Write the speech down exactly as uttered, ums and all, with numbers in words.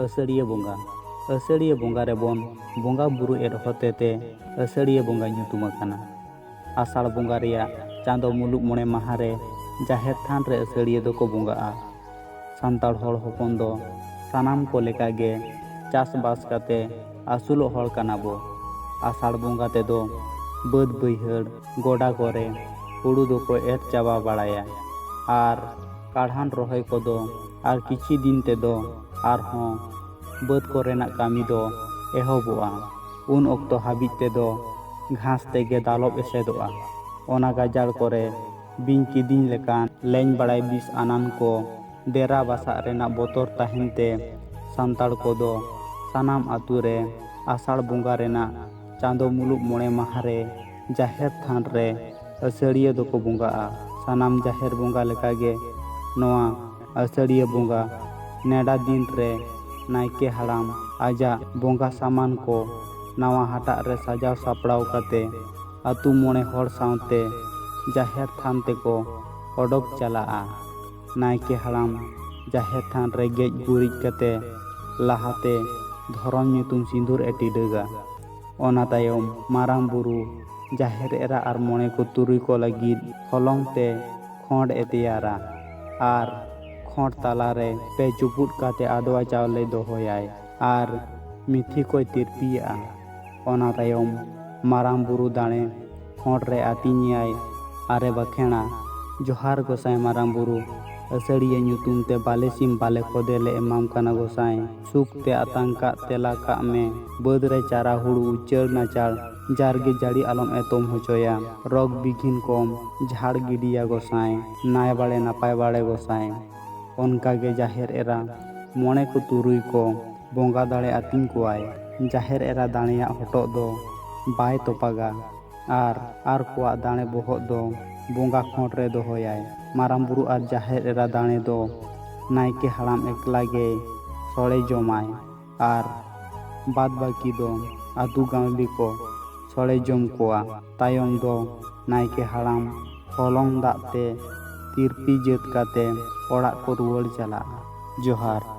ᱟᱹᱥᱟᱹᱲᱤᱭᱟᱹ ᱵᱚᱸᱜᱟ᱾ ᱟᱹᱥᱟᱹᱲᱤᱭᱟᱹ ᱵᱚᱸᱜᱟ ᱨᱮᱵᱚᱱ ᱵᱚᱸᱜᱟ ᱵᱩᱨᱩ ᱮᱫ ᱦᱚᱛᱮᱛᱮ ᱟᱹᱥᱟᱹᱲᱤᱭᱟᱹ ᱵᱚᱸᱜᱟ ᱧᱩᱛᱩᱢ ᱟᱠᱟᱱᱟ᱾ ᱟᱥᱟᱲ ᱵᱚᱸᱜᱟ ᱨᱮᱭᱟᱜ ᱪᱟᱸᱫᱚ ᱢᱩᱞᱩᱜ ᱢᱚᱬᱮ ᱢᱟᱦᱟ ᱨᱮ ᱡᱟᱦᱮᱨ ᱛᱷᱟᱱ ᱨᱮ ᱟᱹᱥᱟᱹᱲᱤᱭᱟᱹ ᱫᱚᱠᱚ ᱵᱚᱸᱜᱟᱜᱼᱟ᱾ ᱥᱟᱱᱛᱟᱲ ᱦᱚᱲ ᱦᱚᱯᱚᱱ ᱫᱚ ᱥᱟᱱᱟᱢ ᱠᱚ ᱞᱮᱠᱟᱜᱮ ᱪᱟᱥᱵᱟᱥ ᱠᱟᱛᱮ ᱟᱹᱥᱩᱞᱚᱜ ᱦᱚᱲ ᱠᱟᱱᱟ ᱵᱚ᱾ ᱟᱥᱟᱲ ᱵᱚᱸᱜᱟ ᱛᱮᱫᱚ ᱵᱟᱹᱫᱽ ᱵᱟᱹᱭᱦᱟᱹᱲ ᱜᱚᱰᱟ ᱠᱚᱨᱮ ᱦᱩᱲᱩ ᱫᱚᱠᱚ ᱮᱨ ᱪᱟᱵᱟ ᱵᱟᱲᱟᱭᱟ ᱟᱨ ᱠᱟᱲᱦᱟᱱ ᱨᱚᱦᱚᱭ ᱠᱚᱫᱚ ᱟᱨ ᱠᱤᱪᱷᱤ ᱫᱤᱱ ᱛᱮᱫᱚ ᱟᱨᱦᱚᱸ ᱵᱟᱹᱫᱽ ᱠᱚᱨᱮᱱᱟᱜ ᱠᱟᱹᱢᱤ ᱫᱚ ᱮᱦᱚᱵᱚᱜᱼᱟ᱾ ᱩᱱ ᱚᱠᱛᱚ ᱦᱟᱹᱵᱤᱡ ᱛᱮᱫᱚ ᱜᱷᱟᱥ ᱛᱮᱜᱮ ᱫᱟᱞᱚᱵ ᱮᱥᱮᱫᱚᱜᱼᱟ᱾ ᱚᱱᱟ ᱜᱟᱡᱟᱲ ᱠᱚᱨᱮ ᱵᱤᱧ ᱠᱤᱫᱤᱧ ᱞᱮᱠᱟᱱ ᱞᱮᱧ ᱵᱟᱲᱟᱭ ᱵᱤᱥ ᱟᱱᱟᱱ ᱠᱚ ᱰᱮᱨᱟ ᱵᱟᱥᱟᱜ ᱨᱮᱱᱟᱜ ᱵᱚᱛᱚᱨ ᱛᱟᱦᱮᱱ ᱛᱮ ᱥᱟᱱᱛᱟᱲ ᱠᱚᱫᱚ ᱥᱟᱱᱟᱢ ᱟᱛᱳ ᱨᱮ ᱟᱥᱟᱲ ᱵᱚᱸᱜᱟ ᱨᱮᱱᱟᱜ ᱪᱟᱸᱫᱚ ᱢᱩᱞᱩᱜ ᱢᱚᱬᱮ ᱢᱟᱦᱟ ᱨᱮ ᱡᱟᱦᱮᱨ ᱛᱷᱟᱱ ᱨᱮ ᱟᱹᱥᱟᱹᱲᱤᱭᱟᱹ ᱫᱚᱠᱚ ᱵᱚᱸᱜᱟᱜᱼᱟ᱾ ᱥᱟᱱᱟᱢ ᱡᱟᱦᱮᱨ ᱵᱚᱸᱜᱟ ᱞᱮᱠᱟᱜᱮ ᱱᱚᱣᱟ ᱟᱹᱥᱟᱹᱲᱤᱭᱟᱹ ᱵᱚᱸᱜᱟ ᱱᱮᱰᱟ ᱫᱤᱱ ᱨᱮ ᱱᱟᱭᱠᱮ ᱦᱟᱲᱟᱢ ᱟᱡᱟᱜ ᱵᱚᱸᱜᱟ ᱥᱟᱢᱟᱱ ᱠᱚ ᱱᱟᱣᱟ ᱦᱟᱴᱟᱜ ᱨᱮ ᱥᱟᱡᱟᱣ ᱥᱟᱯᱲᱟᱣ ᱠᱟᱛᱮ ᱟᱹᱛᱩ ᱢᱚᱬᱮ ᱦᱚᱲ ᱥᱟᱶᱛᱮ ᱡᱟᱦᱮᱨ ᱛᱷᱟᱱ ᱛᱮᱠᱚ ᱚᱰᱚᱠ ᱪᱟᱞᱟᱜᱼᱟ᱾ ᱱᱟᱭᱠᱮ ᱦᱟᱲᱟᱢ ᱡᱟᱦᱮᱨ ᱛᱷᱟᱱ ᱨᱮ ᱜᱮᱡ ᱜᱩᱨᱤᱡ ᱠᱟᱛᱮ ᱞᱟᱦᱟᱛᱮ ᱫᱷᱚᱨᱚᱢ ᱧᱩᱛᱩᱢ ᱥᱤᱸᱫᱩᱨ ᱮ ᱴᱤᱰᱟᱹᱜᱟ᱾ ᱚᱱᱟ ᱛᱟᱭᱚᱢ ᱢᱟᱨᱟᱝ ᱵᱩᱨᱩ, ᱡᱟᱦᱮᱨ ᱮᱨᱟ ᱟᱨ ᱢᱚᱬᱮ ᱠᱚ ᱛᱩᱨᱩᱭ ᱠᱚ ᱞᱟᱹᱜᱤᱫ ᱦᱚᱞᱚᱝ ᱛᱮ ᱠᱷᱚᱸᱰ ᱮ ᱛᱮᱭᱟᱨᱟ ᱟᱨ ᱠᱷᱚᱸᱰ ᱛᱟᱞᱟᱨᱮ ᱯᱮ ᱪᱩᱯᱩᱫ ᱠᱟᱛᱮ ᱟᱫᱣᱟ ᱪᱟᱣᱞᱮ ᱫᱚᱦᱚᱭᱟᱭ ᱟᱨ ᱢᱤᱛᱷᱤ ᱠᱚᱭ ᱛᱤᱨᱯᱤᱭᱟᱜᱼᱟ᱾ ᱚᱱᱟ ᱛᱟᱭᱚᱢ ᱢᱟᱨᱟᱝ ᱵᱩᱨᱩ ᱫᱟᱲᱮ ᱠᱷᱚᱸᱰ ᱨᱮ ᱟᱹᱛᱤᱧᱮᱭᱟᱭ ᱟᱨᱮ ᱵᱟᱠᱷᱮᱬᱟ, "ᱡᱚᱦᱟᱨ ᱜᱚᱸᱥᱟᱭ ᱢᱟᱨᱟᱝ ᱵᱩᱨᱩ, ᱟᱹᱥᱟᱹᱲᱤᱭᱟᱹ ᱧᱩᱛᱩᱢ ᱛᱮ ᱵᱟᱞᱮ ᱥᱤᱢ ᱵᱟᱞᱮ ᱠᱷᱚᱫᱮ ᱞᱮ ᱮᱢᱟᱢ ᱠᱟᱱᱟ ᱜᱚᱸᱥᱟᱭ᱾ ᱥᱩᱠ ᱛᱮ ᱟᱛᱟᱝ ᱠᱟᱜ ᱛᱮᱞᱟ ᱠᱟᱜ ᱢᱮ, ᱵᱟᱹᱫᱽ ᱨᱮ ᱪᱟᱨᱟ ᱦᱩᱲᱩ ᱩᱪᱟᱹᱲ ᱱᱟᱪᱟᱲ, ᱡᱟᱨᱜᱮ ᱡᱟᱹᱲᱤ ᱟᱞᱚᱢ ᱮᱛᱚᱢ ᱦᱚᱪᱚᱭᱟ, ᱨᱳᱜᱽ ᱵᱤᱜᱷᱤᱱ ᱠᱚᱢ ᱡᱷᱟᱲ ᱜᱤᱰᱤᱭᱟ ᱜᱚᱸᱥᱟᱭ, ᱱᱟᱭ ᱵᱟᱲᱮ ᱱᱟᱯᱟᱭ ᱵᱟᱲᱮ ᱜᱚᱸᱥᱟᱭ᱾" ᱚᱱᱠᱟᱜᱮ ᱡᱟᱦᱮᱨ ᱮᱨᱟ ᱢᱚᱬᱮ ᱠᱚ ᱛᱩᱨᱩᱭ ᱠᱚ ᱵᱚᱸᱜᱟ ᱫᱟᱲᱮ ᱟᱹᱛᱤᱧ ᱠᱚᱣᱟᱭ᱾ ᱡᱟᱦᱮᱨ ᱮᱨᱟ ᱫᱟᱲᱮᱭᱟᱜ ᱦᱚᱴᱚᱜ ᱫᱚ ᱵᱟᱭ ᱛᱚᱯᱟᱜᱟ ᱟᱨ ᱟᱨ ᱠᱚᱣᱟᱜ ᱫᱟᱲᱮ ᱵᱚᱦᱚᱜ ᱫᱚ ᱵᱚᱸᱜᱟ ᱠᱷᱚᱸᱰ ᱨᱮ ᱫᱚᱦᱚᱭᱟᱭ᱾ ᱢᱟᱨᱟᱝ ᱵᱩᱨᱩ ᱟᱨ ᱡᱟᱦᱮᱨ ᱮᱨᱟ ᱫᱟᱲᱮ ᱫᱚ ᱱᱟᱭᱠᱮ ᱦᱟᱲᱟᱢ ᱮᱠᱞᱟ ᱜᱮᱭ ᱥᱚᱲᱮ ᱡᱚᱢᱟᱭ ᱟᱨ ᱵᱟᱫ ᱵᱟᱹᱠᱤ ᱫᱚ ᱟᱹᱛᱩ ᱜᱟᱶᱞᱤ ᱠᱚ ᱥᱚᱲᱮ ᱡᱚᱢ ᱠᱚᱣᱟ᱾ ᱛᱟᱭᱚᱢ ᱫᱚ ᱱᱟᱭᱠᱮ ᱦᱟᱲᱟᱢ ᱦᱚᱞᱚᱝ ᱫᱟᱜ ᱛᱮ ᱛᱤᱨᱯᱤ ᱡᱟᱹᱛ ᱠᱟᱛᱮ ᱚᱲᱟᱜ ᱠᱚ ᱨᱩᱣᱟᱹᱲ ᱪᱟᱞᱟᱜᱼᱟ᱾ ᱡᱚᱦᱟᱨ᱾